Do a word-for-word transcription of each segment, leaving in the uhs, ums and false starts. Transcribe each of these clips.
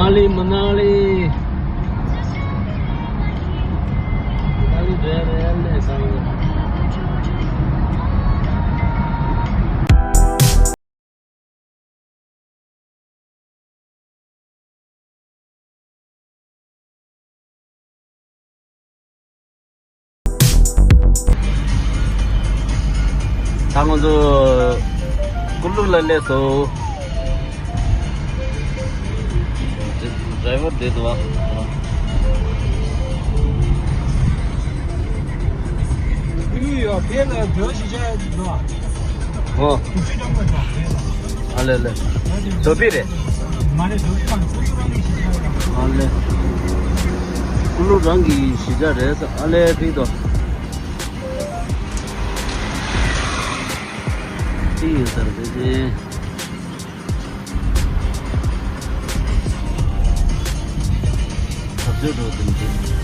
མ་ནཱ་ལི། མ་ནཱ་ལི། མ་ནཱ་ལི་རེད་རེད་ལས་བཟང་། ད་ང་ཚོ་ཀུ་ལུ་ལ་སླེབས་སོང་། ཌ་རའི་ཝར་བསྡད་འདུག་བ། ཀུ་ལུ་ཡོད་ཕེ་ལ་བྲོ་ཞིག་བྱ་ཡ་འདུག་བ། ཨ་ལེ་ལེ། དོ་པི་རེད། ཨ་ལེ། ཀུ་ལུ་རང་གི་གཞིས་ཆགས་རེད་ས། ཨ་ལེ་ཕི་དོ། ཅི་ཡོད་ཟེར་དེ་ཅི། ཐབས་ཇུས་འགྲོ་དེ་འདྲ།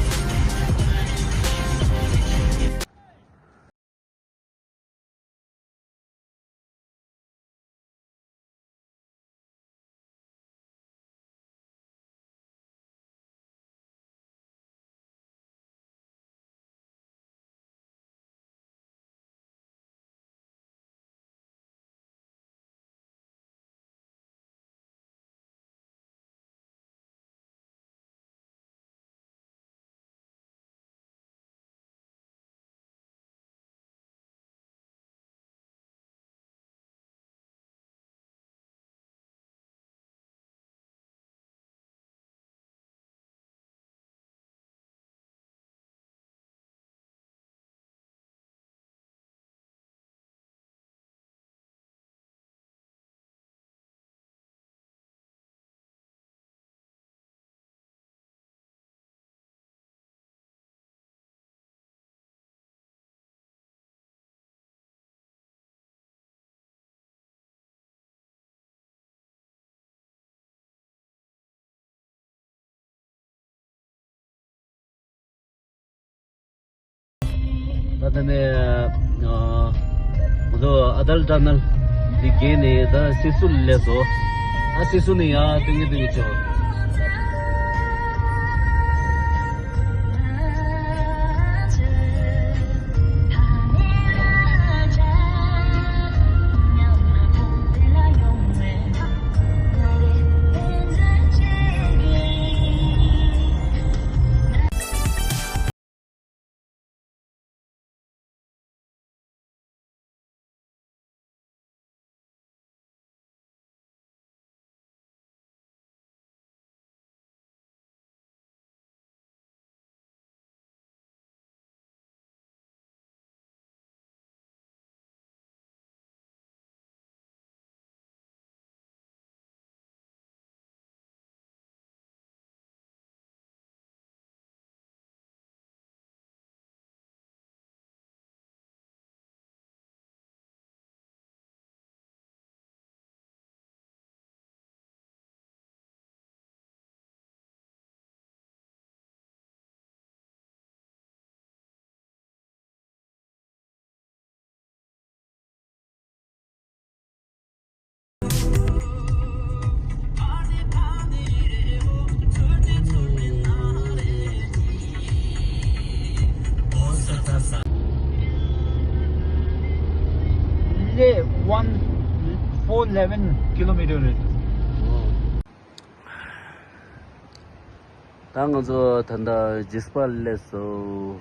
ད་ད་ནས་ང་ཚོ་ཨ་ཏལ་ཊ་ནལ་འདི་བརྒལ་ནས་ད་སི་སུ་ལ་སླེབས་སོང་། ཨ་སི་སུ་ནས་ཡར་ཏིང་ངེ་ཏིང་ངེ་ཆོག་ལེ་ཝན་ཕོར་ཨི་ལེ་ཝན་ཀི་ལོ་མི་ཊར་རེད། ད་ང་ཚོ་ད་ལྟ་ཇི་སི་པ་སླེབས་སོང་།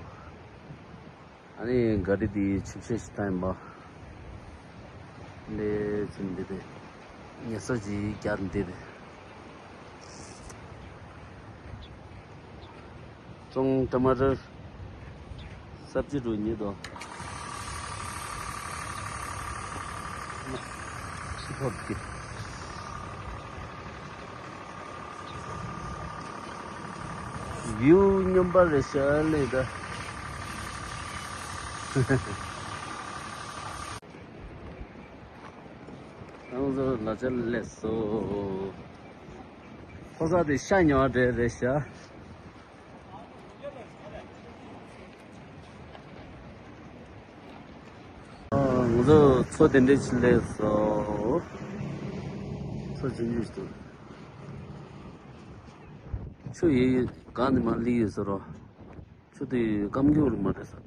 ཨ་ནི་ག་རི་འདི་ཆིབས་ཞལ་ཞིག་བཏང་ཡིན་པ། འདི་ཚུན་འདི་དེ་ཉལ་ས་ཅིག་རྒྱག་འདི་དེ། ཙོང་ཊ་མ་ཊར་སབ་ཇི་རུ་ཉེ་དོ། ཤི་ཐོབ་ཀྱི། བིའུ་སྙོམས་པ་རེད་ཤག་ལེ་ད། ང་ཚོ་ལ་ཅ་སླེབས་སོང་། ཕོ་གསར་དེ་ཤ་ཉོ་བ་འདྲ་རེད་ཤག། ང་ཚོ་མཚོ་དེ་འདྲ་ཞིག་སླེབས་སོང་། མཚོ་ཆུང་ཆུང་ཞིག་འདུག། ཆུ་ཡི་གང་ནས་མར་སླེབས་ཡོད་ཟེར་རོ། ཆུ་དེ་སྐམ་རྒྱུ་རུ་མ་རེད་ཟེར།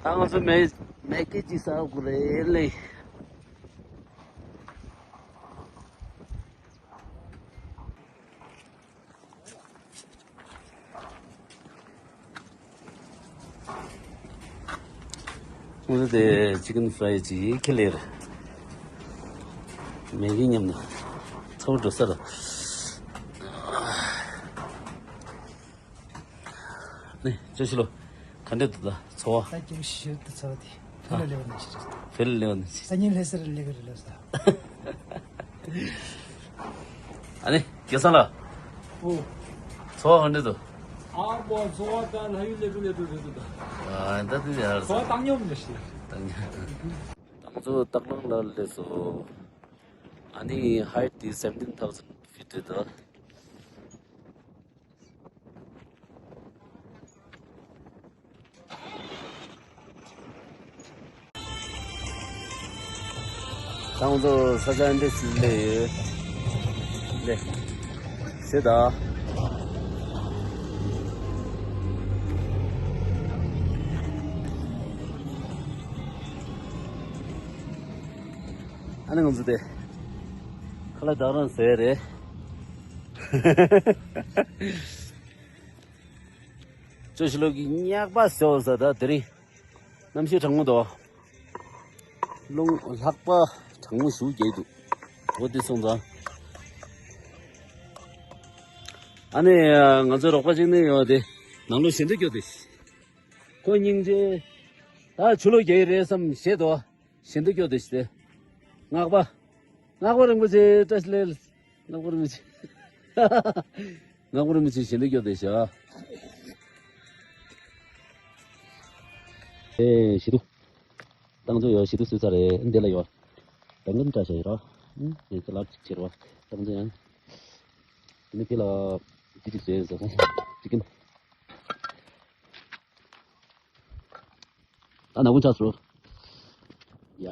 ད་ང་ཚོ་མེ་མེ་སྐྱེས་ཅིག་ཟ་དགོས་རེད་ལེ། ང་ཚོ་དེ་ཅི་ཀན་ཕ་རའི་ཅིག་ཁྱེར་ལེ་རེད། མེ་གི་མཉམ་ན་ཚ་བོ་འགྲོ་ས་རེད། ནི་ཅོ་ཤི་ལོ། ག་འདྲ་འདུག་ད་ཚོར་བ། ད་ཅིག་ཞིབ་ཏུ་ཚོར་བ་དེ་བོད་ལ་སླེབས་པ་ནང་བཞིན་རེད། བོད་ལ་སླེབས་པ་ནང་བཞིན། སང་ཉིན་སླེབས་ས་རེད་སླེབས་ཀྱི་རེད་ལབ་ས། ཨ་ནི་རྒྱལ་ས་ལ། ཨོ། ཚོར་བ་ག་འདྲ་འདུག་ཨ་བོ་ཚོར་བ་ད་ལྷ་ཡུལ་སླེབས་དུས་སླེབས་དུས་རེད་འདུག་ད། ཨ་ད་དེ་ཡར་ཚོར་བ་བཏང་སྙོམས་འདྲ་ཞིག་བཏང་སྙོམས། ང་ཚོ་སྟག་ལུང་ལ་སླེབས་སོང་། ཨ་ནི་ཧའེཊ་དེ་སེ་བེན་ཊིན་ཐའོ་ཟེན་ཕིཊ་རེད་ད། ད་ང་ཚོ་ས་ཆ་འདི་སླེབས་ཡོད། ལེ། ཤེས་ད། ཨ་ནི་ང་ཚོ་དེ་ཁ་ལག་རྡ་རམ་ཟས་རེད། ཅོ་ཤི་ལོ་གི་སྙེག་པ་ཟེར་བ་ཟ་ད་དེ་རིང་གནམ་གཤིས་གྲང་མོ་འདུག་རླུང་ལྷགས་པ་གྲང་མོ་ཞེ་པོ་རྒྱག་འདུག་འོ་དེ་སོང་ཙང་། ཨ་ནི་ང་ཚོའི་རོགས་པ་གཅིག་ནི་ཡོད་དེ་ནང་ལོགས་ཞིང་འདུལ་སྐྱོར་དེ། ཁོ་སྙིང་རྗེ། ད་ཆུ་ལོག་རྒྱག་གི་རེད་བསམ་བཞེས་འདུག་ཞིང་འདུལ་སྐྱོར་དེ་ཞིག་དེ། སྔགས་པ། སྔགས་པ་རིན་པོ་ཆེ་བཀྲ་ཤིས་བདེ་ལེགས། སྔགས་པ་རིན་པོ་ཆེ། སྔགས་པ་རིན་པོ་ཆེ་ཞིང་འདུལ་སྐྱོར་དེ་བཞག་ཨེ་ཞི་དུ། ཏང་ཚོ་ཡོད་ཞི་དུ་སུས་ཚར་རེད་འདི་ལ་ཡོད། དང་གམ་བཀྲ་ཤིས་རོ། ཨེ་ལབ་ཅིག་བྱེད་རོ། ཏང་ཚོ་ཡང་། དེ་ནི་དེ་ལ་ཅི་ཅིག་བཟོས་ཟེར་སོང་ཅི་ཀིན། ད་ནག་པོ་ཆགས་སོང་། ཡ།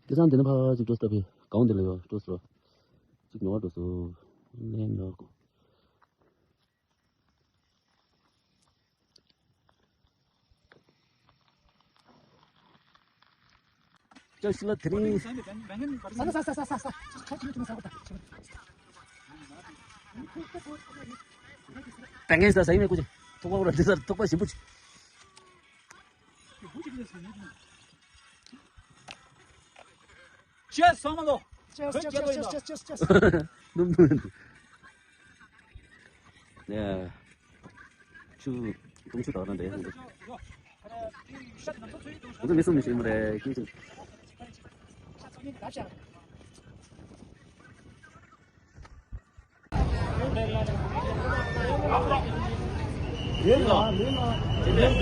སྐལ་བཟང་དེ་ནི་ཕ་ཅིག་འགྲོ་སྟབས་གའོ་འདི་ལ་ཡོད་འགྲོ་སོ། ཅིག་ཉོ་བ་འགྲོ་སོ། ལན་ལོག་ཅོ་ཤི་ལོ་དེ་རིང་། བན་ངན་ས་ས་ཡིན་མེད་ཀུ་ཅི། ཐུག་པ་འོ་ར་འདི་སར་ཐུག་པ་ཞིམ་པོ་ཅི། ཅེས་སོང་མ་ལོ། ཅེས་ཅེས་ཅེས་ཅེས་ཅེས། ནུབ་ནུབ་ཡིན་འདུག་ཡ། ཆུ། དུང་ཆུ་དག་ན་འདྲ་ཡིན་འདུག་ང་ཚོ་མི་གསུམ་ནས་ཤེས་མ་རེད་ཀྱི་ཅིང་། རྒྱ་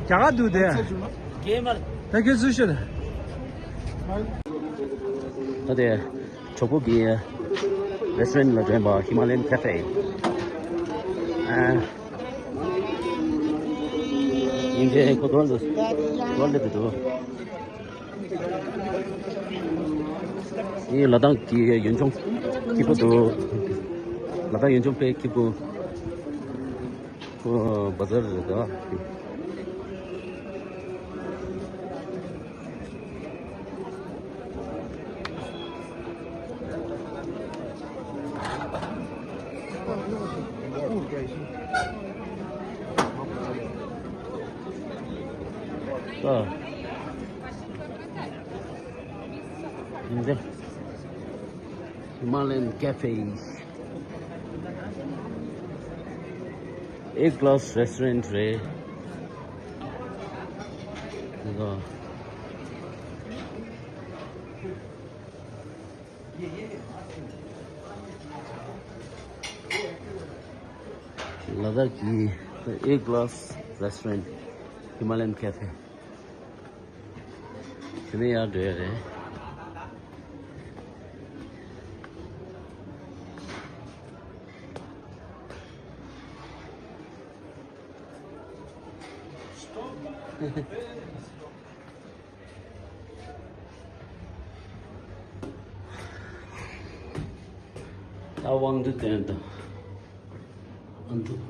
གར་འདུག་དེ། ད་ཁྱོད་ཚུར་ཤོད། ད་དེ་གྲོགས་པོ་གི་རེ་སི་ཊོ་རན་ལ་འགྲོ་ཡིན་པ། ཧི་མ་ལ་ཡན་ཁེ་ཧྥེ། ཨ། ཡིན་གྱི་ཁོ་དོན་དུ་དོན་སླེབས་འདུག་ཡིན་ལ་དྭགས་ཀྱི་ཡུལ་ལྗོངས་སྐྱིད་པོ་འདུག་ལ་དྭགས་ཡུལ་ལྗོངས་དཔེ་སྐྱིད་པོ། ཁོ་བ་ཛར་རེད་ད། ཨ། འདི། Himalayan Cafe། A class restaurant རེད། འདི་ག་ལ་དྭགས་ཀྱི་A class restaurant Himalayan Cafe། དེ་ནས་ཡར་འགྲོ་ཡ་རེད། ད་དབང་འདུས་སྟོན་དང་། ཨ་འདུག་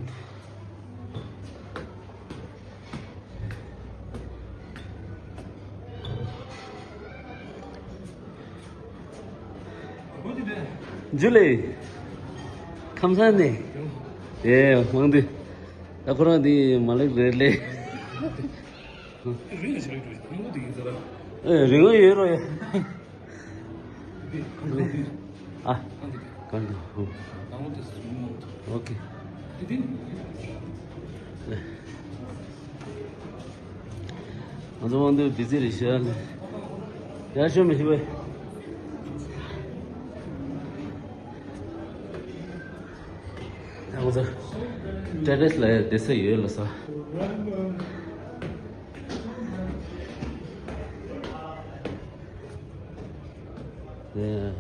འཇུ་ལེ། ཁམས་སངས་ནས། ཨེ་དབང་འདུས། ད་ཁོ་རང་འདི་མ་ལེགས་རེད་ལེ། རིང་ཞིག་རིང་པོ་དེ་ཡིན་ཟེར། ཨེ་རིང་པོ་ཡོད་རོ་ཡ། ཨ། གང་དུ། ཨོ་ཁེ། ང་ཚོ་དབང་འདུས་བི་ཛི་རེད་ཤག་ཡར་ཤོག་མི་ཤེས་པས། ང་ཚོ་ཏེ་རེས་ལ་བསྡད་ས་ཡོད་ལ་ས། ཨེ།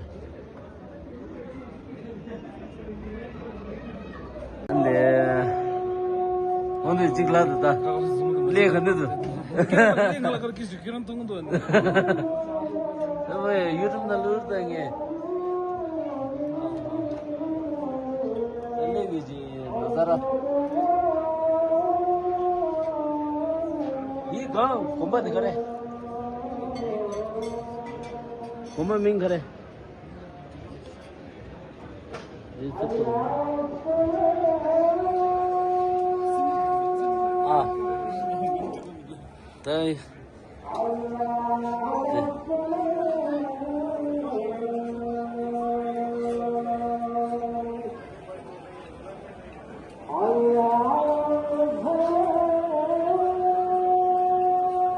འདི། འོན་ཏེ་གཅིག་ལ་དུ་ད། ལས་ག་འདི་དུ། ཁྱེད་རང་ཐུང་དུ། ཨ་ཝེ་ཡུ་ཊུབ་ནང་བླུགས་ད་ངས། ཨ་ལས་གི་ཅི་ན་ཟ་ར། འདི་གང་གོམ་པ་འདི་ག་རེ། གོམ་པ་མིང་ག་རེ། ཨ། ད།